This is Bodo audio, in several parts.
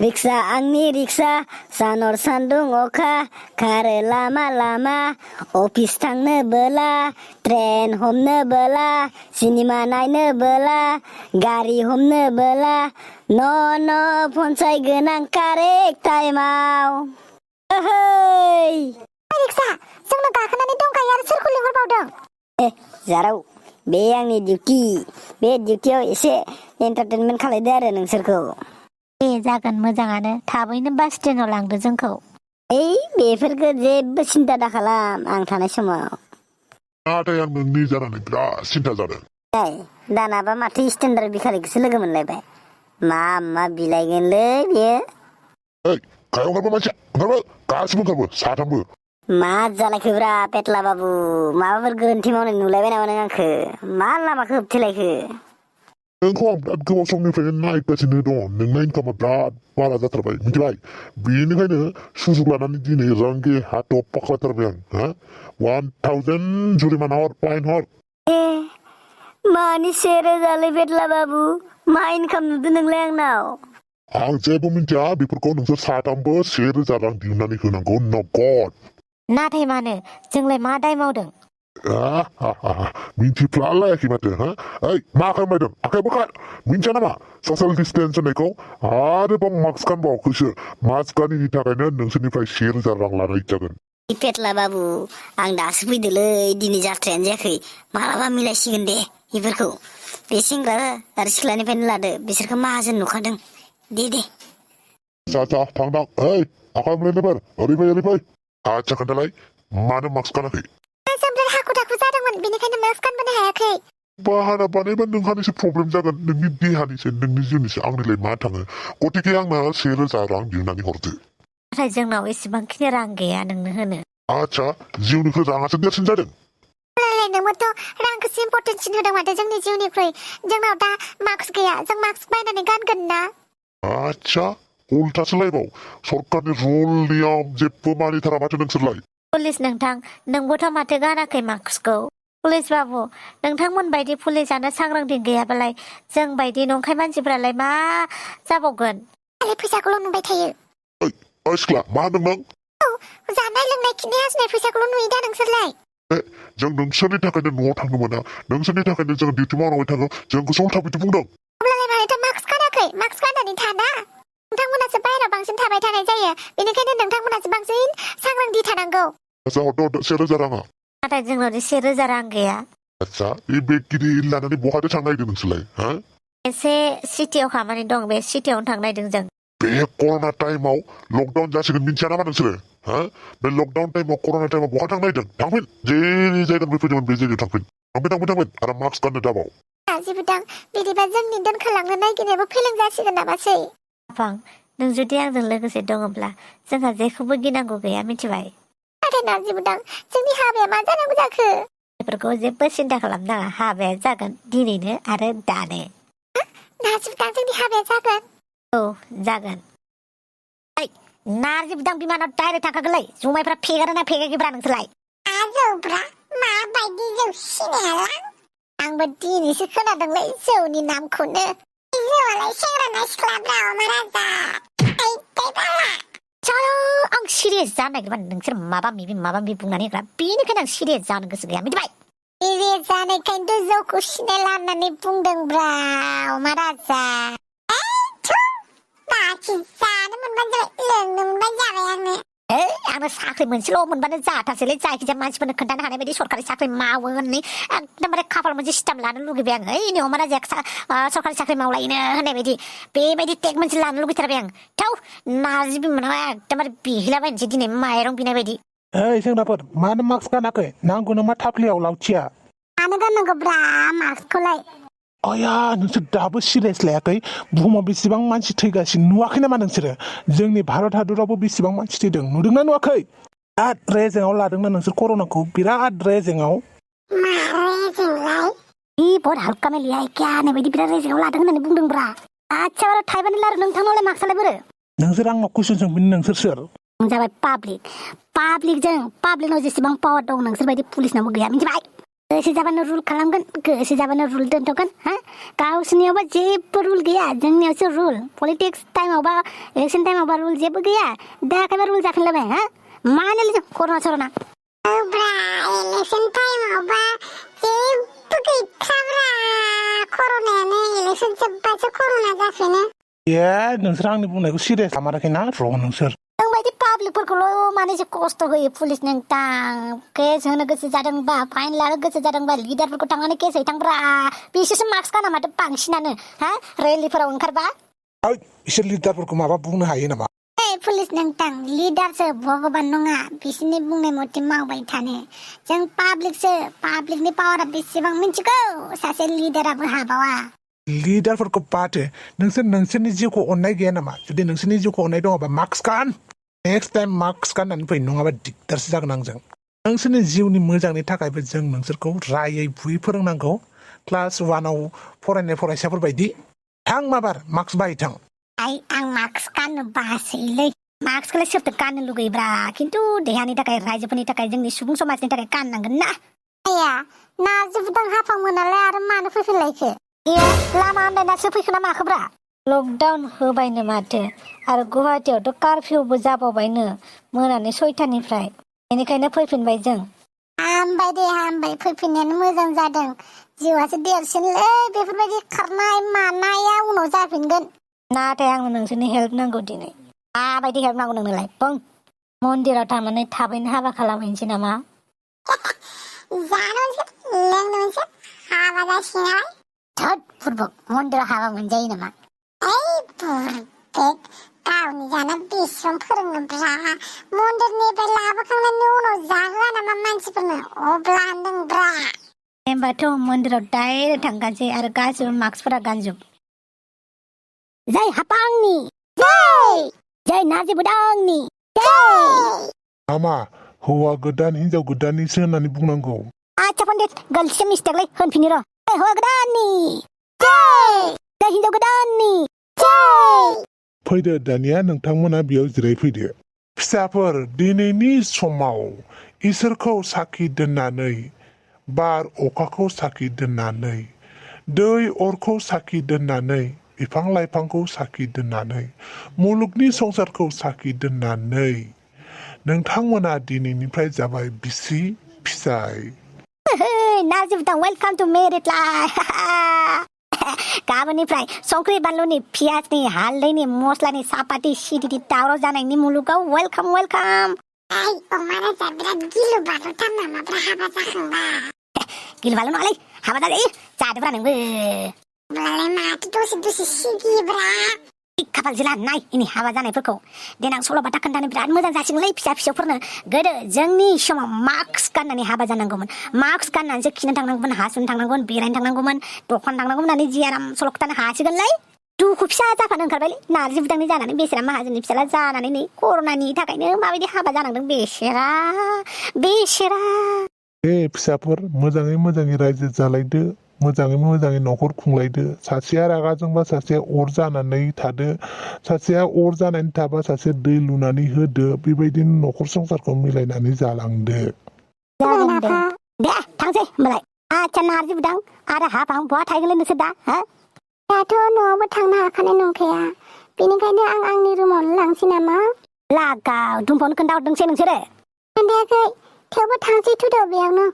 रिक्सा आंनि रिक्सा सानर सान्दुं अखा खारो लामा लामा अफिस थांनो बोला ट्रेन हमनो बोला सिनेमा नायनो बोला गारि हमनो बोला न' फनसायगोन आं कारेक्ट टाइमाव ओहै रिक्सा जोंनो गाखोनानै दंखायो आरो सोरखौ लिंहरबावदों जाराव बे आंनि डिउटि बे डिउटियाव एसे एन्टारटेनमेन्ट खालायदो आरो नोंसोरखौ दे जागोन मोजाङानो थाबैनो बास स्टेन्डआव लांदो जोंखौ बेफोरखौ जेबो सिन्था दाखालाम आं थानाय समाव नाथाय आं नोंनि जानानै बिराद सिन्था जादों दानाबा माथो स्टेन्डार्ड बिखारिखौसो लोगो मोनलायबाय मा बिलाइगोनलै बेयो गायाव ओंखारबो मानसिया ओंखारबो गासिबो ओंखारबो साथामबो मा जालायखोब्रा पेटला बाबु माबाफोर गोरोन्थि मावनाय नुलायबाय नामा नों आंखो मा लामाखौ होबथेलायखो नोंखौ आं बिराद गोबाव समनिफ्रायनो नायगासिनो दङ नोंना इनकामा बिराद बारा जाथारबाय मिथिबाय बेनिखायनो सुजुग लानानै दिनै रांगे हाथाव पाखाथारबाय आं 1000 जुरिमाना हर फाइन हर मानि 1000 पेटला बाबु मा इनकाम नुदों नोंलाय आंनाव आं जेबो मिन्थिया बेफोरखौ नोंसोर साथामबो 1000 रां दिहुननानै होनांगौ नगद नाथाय मानो जोंलाय मा दाय मावदों मिन्थिफ्लालायाखै माथो मा खालामबायदों आखाइ बोखार मिन्थिया नामा ससियेल डिस्टेन्स होननायखौ आरोबाव मास्क गानबावाखैसो मास्क गानिनि थाखायनो नोंसोरनिफ्राय 1000 रां लानाय जागोन पेटला बाबु आं दासो फैदोलै दिनै जाथ्रायानो जायाखै मालाबा मिलायसिगोन दे बेफोरखौ बे सेंग्रा आरो सिख्लानिफ्रायनो लादो बिसोरखौ माहाजोन नुखादों दे जा थांदां आखाइ मोनलायनायफोर ओरै फै आच्छा खोन्थालाय मानो मास्क गानाखै जों हाखु दाखु जादोंमोन बेनिखायनो मास्क गानबोनो हायाखै बाहाना बानायबा नोंहानिसो प्रब्लेम जागोन नोंनि देहानिसो नोंनि जिउनिसो आंनिलाय मा थाङो गतिके आंनो 1000 रां दिहुननानै हरदो नाथाय जोंनाव एसेबांखिनि रां गैया नोंनो होनो आच्छा जिउनिख्रुइ राङासो देरसिन जादों नोंबोथ' रांखौसो इम्परटेन्टसिन होदों माथो जोंनि जिउनिख्रुइ जोंनाव दा मास्क गैया जों मास्क बायनानै गानगोन ना आच्छा उल्थासोलायबाव सरकारनि रुल नियम जेबो मानिथारा माथो नोंसोरलाय पुलिस नोंथां नोंबोथ' माथो गानाखै मास्कखौ पुलिस बाबु नोंथांमोन बायदि पुलिसानो सांग्रांथि गैयाबालाय जों बायदि नंखाय मानसिफ्रालाय मा जाबावगोन खालि फैसाखौल' नुबाय थायो सिख्ला मा होनदों नों जानाय लोंनाय खिन्थि हासुनाय फैसाखौल' नुयो दा नोंसोरलाय जों नोंसोरनि थाखायनो न'आव थांनो मोना नोंसोरनि थाखायनो जों डिउटि मावनांबाय थागौ जोंखौसो उल्था बिदि बुंदों अब्लालाय मानोथो मास्क गानाखै मास्क गाननानै थाना नोंथांमोनासो बाहेरायाव बांसिन थाबाय थानाय जायो बेनिखायनो नोंथांमोनासो बांसिन सांग्रांथि थानांगौ हरदो 1000 राङा नाथाय जोंनाव 1000 रां गैया आच्छा बे बेग गिदिर लानानै बहाथो थांनो नागिरदों नोंसोरलाय एसे सिटियाव खामानि दं बे सिटियावनो थांनो नागिरदों जों बे कर'ना टाइमाव लकडाउन जासिगोन मिन्थिया नामा नोंसोरो बे लकडाउन टाइमाव कर'ना टाइमाव बहा थांनो नागिरदों थांफिन जे जायगानिफ्राय फैदोंमोन बे जायगायाव थांफिन आरो मास्क गाननो दाबाव जिबुदां बिदिबा जोंनि दोनखालांनो नागिरनायाबो फेलें जासिगोन नामासै आफां नों जुदि आंजों लोगोसे दङब्ला जोंहा जेखौबो गिनांगौ गैया मिथिबाय नाथाय नाजिबुदां जोंनि हाबाया मा जानांगौ जाखो बेफोरखौ जेबो सिन्था खालामनाङा हाबाया जागोन दिनैनो आरो दानो नाजिबुदां जोंनि हाबाया जागोन औ जागोन नाजिबुदां बिमानाव डाइरेक्ट थांखागोनलै जुमायफ्रा फेगारोना फेगाखैब्रा नोंसोरलाय आजौब्रा माबायदि जौ सिनायाला आंबो दिनैसो खोनादोंलै जौनि नामखौनो जौआलाय सेंग्राना सिख्लाब्रा अमाराजा आं सिरियास जानो नागिरबा नोंसोर माबा माबि बुंनानै होग्रा बेनिखायनो आं सिरियास जानो गोसो गैया मिथिबाय सिरियास जानायखायनोथ' जौखौ सिनायला होननानै बुंदोंब्रा अमाराजा बाखि जानो मोनबानो जाबाय लोंनो मोनबानो जाबाय आंनो आंनो साख्रि मोनसेल' मोनबानो जाथारसैलै जायखिजाया मानसिफोरनो खोन्थानो हानाय बायदि सरकारि साख्रि मावो होननानै एकदमबारे खाफाल मोनसे स्टाम्प लानो लुगैबाय आं नै अमाराजाया सरकारि साख्रि मावलायनो होननाय बायदि बेबायदि टेग मोनसे लानो लुगैथारबाय आं थौ नार्जि बिमानाव एकदमबारे बिहैलाबायनोसै दिनै माइरं बिनाय बायदि सेंग्राफोर मानो मास्क गानाखै नांगौ नामा थाफ्लियाव लावथिया मानो गाननांगौब्रा मास्कखौलाय आया नोंसोर दाबो सिरियास लायाखै बुहुमाव बेसेबां मानसि थैगासिनो नुवाखै नामा नोंसोरो जोंनि भारत हादरावबो बेसेबां मानसि थैदों नुदोंना नुवाखै बिराद रेजेङाव लादोंना नोंसोर कर'नाखौ बिराद रेजेङाव बहुत हल्का में लिया है क्या ने बायदि बिराद रेजेङाव लादों होननानै बुंदोंब्रा आच्छा बारा थाइबानि लारु नोंथांनावलाय मास्कआलाय बोरो नोंसोर आंनाव कुइसन सोंफिनो नोंसोर सोर जाबाय पाब्लिकजों पाब्लिकनाव जेसेबां पावार दं नोंसोर बायदि पुलिसनावबो गैया मिथिबाय गोसो जाबानो रुल खालामगोन गोसो जाबानो रुल दोनथ'गोन हा गावसोरनियावबा जेबो रुल गैया जोंनियावसो रुल पलिटिक्स टाइमावबा इलेक्शन टाइमावबा रुल जेबो गैया दा एकेबारे रुल जाफिनलायबाय हा मानो जों कर'ना सर'ना ब्रा इलेक्शन टाइमावबा जेबो गैथाब्रा कर'नायानो इलेक्शन जोब्बासो कर'ना जाफिनो नोंसोर आंनि बुंनायखौ सिरियास लामाराखै ना र' नोंसोर जोंबायदि पाब्लिकफोरखौल' मानोसो खस्थ' होयो पुलिस नोंथां केस होनो गोसो जादोंबा फाइन लानो गोसो जादोंबा लिडारफोरखौ थांनानै केस हैथांब्रा बिसोरसो मास्क गाना माथो बांसिनानो हा रेलिफोराव ओंखारबा बिसोर लिडारफोरखौ माबा बुंनो हायो नामा पुलिस नोंथां लिडारसो भगबान नङा बिसोरनि बुंनाय मथे मावबाय थानो जों पाब्लिकसो पाब्लिकनि पावारा बेसेबां मिन्थिगौ सासे लिडाराबो हाबावा लिडारफोरखौ बाथो नोंसोरनि जिउखौ अननाय गैया नामा जुदि नोंसोरनि जिउखौ अननाय दङबा मास्क गान नेक्स्ट टाइम मास्क गाननानै फै नङाबा दिगदारसो जागोन आंजों नोंसोरनि जिउनि मोजांनि थाखायबो जों नोंसोरखौ रायै बुयै फोरोंनांगौ क्लास 1आव फरायनाय फरायसाफोर बायदि थां माबार मास्क बाहायथां आं मास्क गाननो बासैलै मास्कखौलाय सोरथो गाननो लुगैब्रा खिन्थु देहानि थाखाय रायजोफोरनि थाखाय जोंनि सुबुं समाजनि थाखाय गाननांगोन ना आया नाजुबदां हाफां मोनालाय आरो मानो फैफिनलायखो लामा आन्दायनासो फैखोना माखोब्रा लकडाउन होबायनो माथो आरो गुवाहाटियावथ' कारफिउबो जाबावबायनो मोनानि 6टानिफ्राय बेनिखायनो फैफिनबाय जों हामबाय दे हामबाय फैफिननायानो मोजां जादों जिउआसो देरसिनलै बेफोरबायदि खारनाय मानाया उनाव जाफिनगोन नाथाय आंनो नोंसोरनि हेल्प नांगौ दिनै माबायदि हेल्प नांगौ नोंनोलाय बुं मन्दिराव थांनानै थाबैनो हाबा खालामहैनोसै नामा जानो लोंनो मोनसे हाबा जासिगोन थोद फुरबक मन्दिराव हाबा मोनजायो नामा ओइ बुरबेक गावनि जाना बेसेबां फोरोङोब्रा मन्दिरनिफ्राय लाबोखांनायनि उनाव जाहोआ नामा मानसिफोरनो अब्ला होनदोंब्रा होमबाथ' मन्दिराव डाइरेक्ट थांगासै आरो गासिबो मास्कफोरा गानजोब जय हापांनि जय नाजिबुदांनि मामा हौवा गोदान हिनजाव गोदाननिसो होननानै बुंनांगौ आच्छा पण्डित गलसे मिस्टेकलै होनफिनि र' हौवा गोदाननि जय हिनजाव गोदाननि फैदो दानिया नोंथांमोना बेयाव जिरायफैदो फिसाफोर दिनैनि समाव इसोरखौ साखि दोननानै बार अखाखौ साखि दोननानै दै अरखौ साखि दोननानै बिफां लाइफांखौ साखि दोननानै मुलुगनि संसारखौ साखि दोननानै नोंथांमोना दिनैनिफ्राय जाबाय बिसि फिसाय नाजिबुदां वेलकाम टु मेरिड लाइफ गाबोननिफ्राय संख्रि बानलुनि पियाजनि हालदैनि मस्लानि सापाति सिटिनि दावराव जानायनि मुलुगाव वेलकाम वेलकाम ओइ अमारा जा बिराद गिलु बालुथार नामाब्रा हाबा जाखांबा गिलु बालु नङालै हाबा जाजायो जादोब्रा नोंबो अब्लालाय माथो दसे दसे सिगिब्रा खाफाल जिला नाय इनि हाबा जानायफोरखौ देनां सल'बाथा खोन्थानो बिराद मोजां जासिगोनलै फिसा फिसौफोरनो गोदो जोंनि समाव मास्क गाननानै हाबा जानांगौमोन मास्क गाननानैसो खिनो थांनांगौमोन हासुनो थांनांगौमोन बेरायनो थांनांगौमोन दखान थांनांगौमोन होननानै जि आराम सल' खोन्थानो हासिगोनलै दुखु फिसा जाफानो ओंखारबायलै नारजि बुदांनि जानानै बेसेरा माहाजोननि फिसाला जानानै नै कर'नानि थाखायनो माबायदि हाबा जानांदों बेसेरा फिसाफोर मोजाङै रायजो जालायदो मोजाङै न'खर खुंलायदो सासेया रागा जोंबा सासेया अर जानानै थादो सासेया अर जानानै थाबा सासे दै लुनानै होदो बेबायदिनो न'खर संसारखौ मिलायनानै जालांदो जागोन दे थांसै होमबालाय आच्छा नारजि बुदां आरो हाबा बहा थाहैगोनलै नोंसोर दा हा दाथ' न'आवबो थांनो हाखानाय नंखाया बेनिखायनो आं आंनि रुमावनो लांसै नामा लागाव दुमफावनो खोन्थाहरदोंसै नोंसोरो खोन्थायाखै थेवबो थांसै थुदो बेयावनो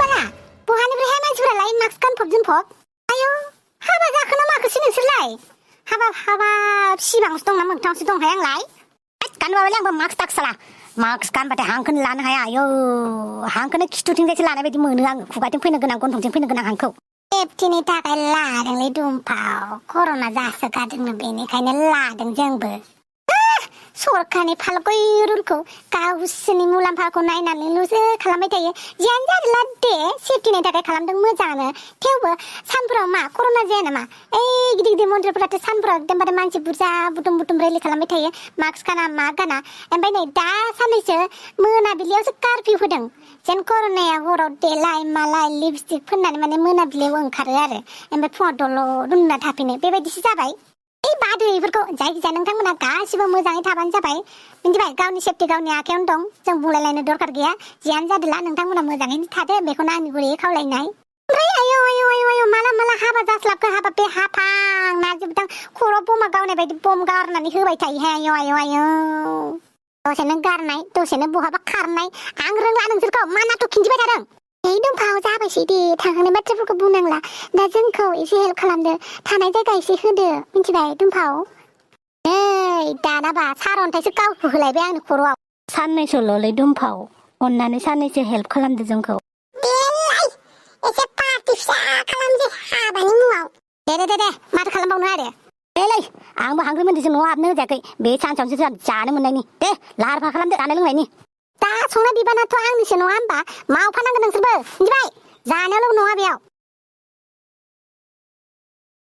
बाला बहानिफ्रायहाय मानसिफोरालाय मास्क गानफब जोमफब आयौ हाबा जाखो ना माखोसै नोंसोरलाय हाबाब सिमांसो दंना मोगथांसो दंहाय आंलाय गानबाबालाय आंबो मास्क दाखसाला मास्क गानबाथाय हांखोनो लानो हाया आयौ हांखोनो खिथुथिंजायसो लानाय बायदि मोनो आङो खुगाथिं फैनो गोनां गन्थंथिं फैनो गोनां हांखौ सेफटिनि थाखाय लादोंलै दुमफाव कर'ना जासोगारदोंनो बेनिखायनो लादों जोंबो सरखारनि फालगै रुलखौ गावसोरनि मुलाम्फाखौ नायनानैल'सो खालामबाय थायो जियानो जादोला दे सेफटिनि थाखाय खालामदों मोजाङानो थेवबो सानफोराव मा कर'ना जाया नामा ओइ गिदिर मन्दिरफोराथ' सानफोराव एकदमबारे मानसि बुरजा बुथुम रेलि खालामबाय थायो मास्क गाना मा गाना ओमफ्राय नै दा साननैसो मोनाबिलियावसो कारफिउ होदों जेन कर'नाया हराव देलाय मालाय लिपस्टिक फोननानै माने मोनाबिलियाव ओंखारो आरो ओमफ्राय फुङाव दल' उन्दुना थाफिनो बेबायदिसो जाबाय ओइ बादो इफोरखौ जायखिजाया नोंथांमोना गासिबो मोजाङै थाबानो जाबाय मिथिबाय गावनि सेफटि गावनि आखायावनो दं जों बुंलायलायनो दरखार गैया जियानो जादोला नोंथांमोना मोजाङैनो थादो बेखौनो आंनि गुरैयै खावलायनाय ओमफ्राय आयौ माला हाबा जास्लाबखो हाबा बे हाफां नाजिबदां खर' बमा गावनाय बायदि बम गारनानै होबाय थायोहाय आयौ दसेनो गारनाय दसेनो बहाबा खारनाय आं रोंला नोंसोरखौ मा नाटक खिन्थिबाय थादों दंफाव जाबायसै दे थांखांनाय बाथ्राफोरखौ बुंनांला दा जोंखौ एसे हेल्प खालामदो थानाय जायगा एसे होदो मिथिबाय दंफाव नै दानाबा सारअन्थाइसो गावखौ होलायबाय आंनि खर'आव साननैसोल'लै दुमफाव अननानै साननैसो हेल्प खालामदो जोंखौ एसे पार्टि फिसा खालामसै हाबानि मुङाव दे माथो खालामबावनो आरो देलै आंबो हांग्रि मोनदिसो न'आव हाबनो होजायाखै बे सानसेयावसो जानो मोननायनि दे लाहार फाहार खालामदो जानाय लोंनायनि दा संनाय बिबानाथ' आंनिसो नङा होमबा मावफानांगोन नोंसोरबो मिथिबाय जानायावल' नङा बेयाव